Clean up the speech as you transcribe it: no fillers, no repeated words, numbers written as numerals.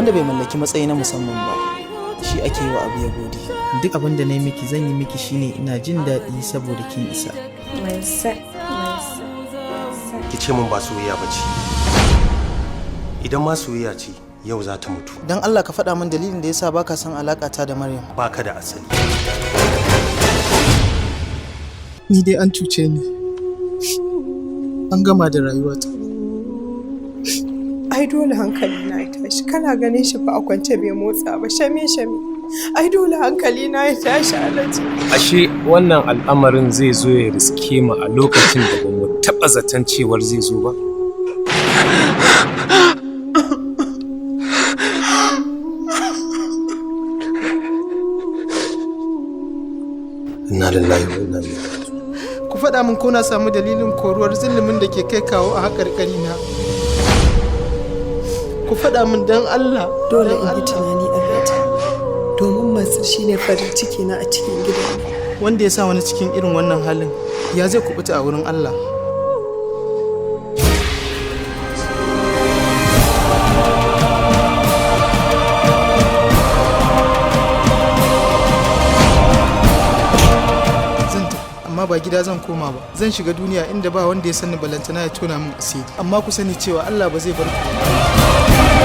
Wanda bai mallaki matsayi na musamman ba, shi ake yi wa abu ya gode. Duk abin da na yi miki, zan yi miki shine ina jin daɗi saboda kin isa. Mansur, Mansur, Mansur. Ki ce min ba soyayya ba ce. Idan ma soyayya ce, yau za ta mutu. Don Allah ka faɗa min dalilin da yasa baka son alaƙa ta da Maryam. Baka da asali. Ni dai an cuce ni, an gama da rayuwata. Ai dole hankali na ya tashi. Kana ganin shi fa a kwance, bai motsa ba, shame shame. Ai dole hankali na ya tashi, Alhaji. Ashe wannan al'amarin zai zo ya riske mu a lokacin da ba mu taɓa zaton cewar zai zo ba. Inna lillahi wa inna ilaihi raji'un. Ku faɗa min ko na samu dalilin koruwar zulumin da ke kai kawo a haƙarƙari na. Ku faɗa min don Allah. Dole don in yi Allah. tunani, Alhaji, domin Mansur shine farin ciki na a cikin gidan. Wanda ya sa wani cikin irin wannan halin, ya zai kubuta a wurin Allah? Zan tafi, amma ba gida zan koma ba. Zan shiga duniya inda ba wanda ya sani, balantana ya tona min asiri. Amma ku sani cewa Allah ba zai bar ku ba.